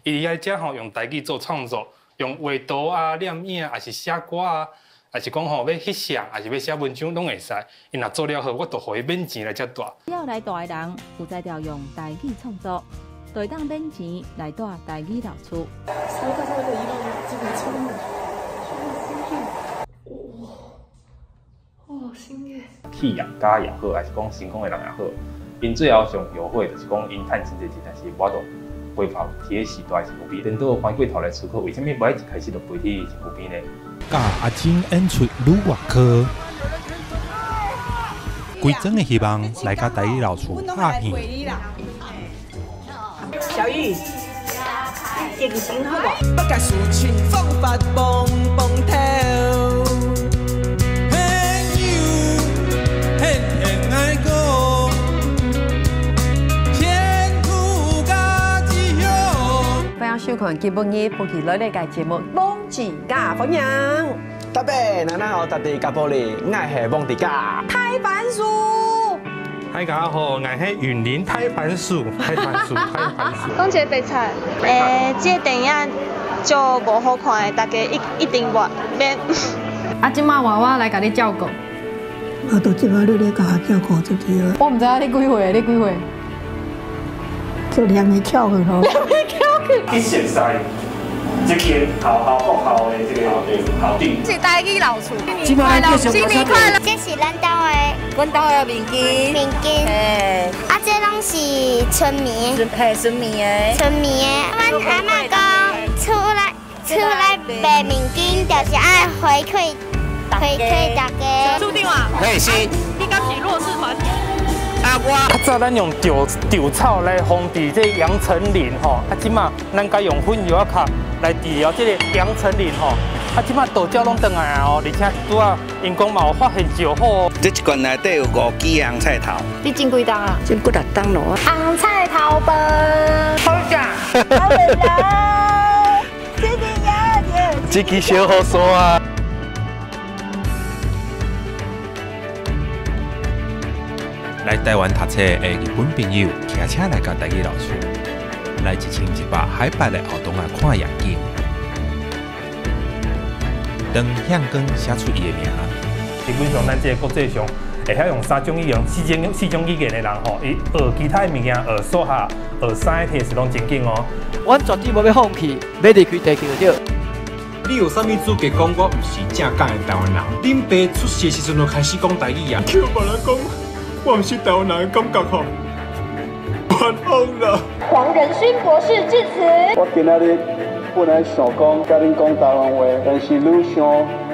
伊佇遮吼用台語做創作，用畫圖啊、攝影，抑是寫歌啊，抑是講吼欲翕相，抑是欲寫文章，攏會使。伊若做了好，我就予伊免錢來遮蹛。只要來蹛的人有才調用台語創作，就會當免錢來蹛台語老厝。企業家也好，抑是講成功的人也好，𪜶最後上後悔就是講𪜶趁真濟錢，但是無法度陪伴佇个時代身軀邊。顛倒翻過頭來思考，為啥物無愛一開始就陪佇身軀邊呢？佮阿珍演出愈外科，規庄的希望來佮台語老厝拍片。小玉，精神好無？不計事情方法蹦蹦跳。朋友，很愛講，前途加志向。歡迎收看今晡日福氣來來个節目《王子家歡迎》。特別，奶奶好，特地加玻璃，𠊎係王迪嘉。太番薯。大家好，𠊎係雲林太番薯，太番薯，太番薯。講一个白菜，這個電影足無好看的，大家一定無免。啊，這馬換我來共你照顧。啊，到這馬你咧共我照顧就對了。我毋知影你幾歲，你幾歲？做兩個翹去咯。兩個翹去。去熟似這間學校國校的這個校長。是台語老厝。新年快樂，新年快樂。這是咱兜的，阮兜的面筋。面筋。嘿。啊，這攏是春眠的。嘿，春眠的。春眠的。阮阿嬤講，厝內賣面筋，就是愛回饋大家。注定啊。嘿，是。你敢是弱勢團體？啊，我較早咱用稻稻草來防治這個楊丞琳吼，啊，這馬咱該用粉藥仔殼來治療這個楊丞琳吼，啊，這馬道教攏轉來啊哦，而且拄仔𪜶講嘛有發現石虎。這一罐內底有五支紅菜頭。你種幾冬啊？種幾六冬咯。紅菜頭飯，好食。好啦，這個呀，這支小雨傘啊。來台灣讀冊的日本朋友，騎車來到台語老厝，來1100海拔的後洞仔看夜景。當向光寫出伊的名，基本上咱這個國際上會曉用三種語言、四種語言的人吼，伊學其他的物件，學數學、學啥個是攏真緊哦。阮絕對無欲放棄，欲離開地球對。你有啥物資格講我毋是正港的台灣人？恁爸出世的時陣就開始講台語啊？叫別人講。我毋是台灣人的感覺吼，冤枉啦！黃仁勳博士致辭。我今仔日本來想講佮恁講台灣話，但是愈想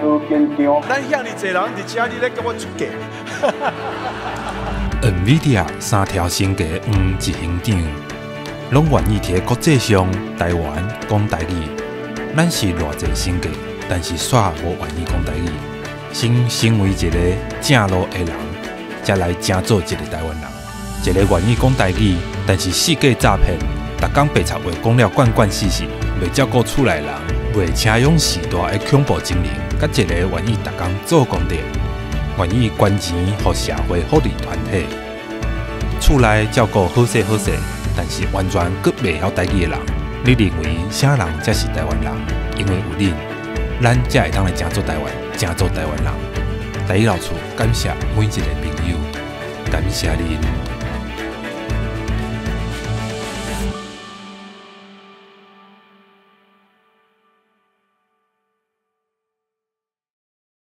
愈緊張。咱遐爾濟人佇遮，你咧共我出價？NVIDIA 三條升格黃執行長，攏願意佇國際上台灣講台語。咱是偌濟升格，但是煞無願意講台語。先成為一個正路的人，才來成做一個台灣人，一個願意講台語，但是四界詐騙，逐工白賊話講了慣慣死死，袂照顧厝內人，袂請養時代的恐怖情人，佮一個願意逐工做功德，願意捐錢予社會福利團體，厝內照顧好勢好勢，但是完全閣袂曉台語的人，你認為啥人才是台灣人？因為有恁，咱才會當來成做台灣，成做台灣人。台語老厝感謝每一個朋友，感謝恁。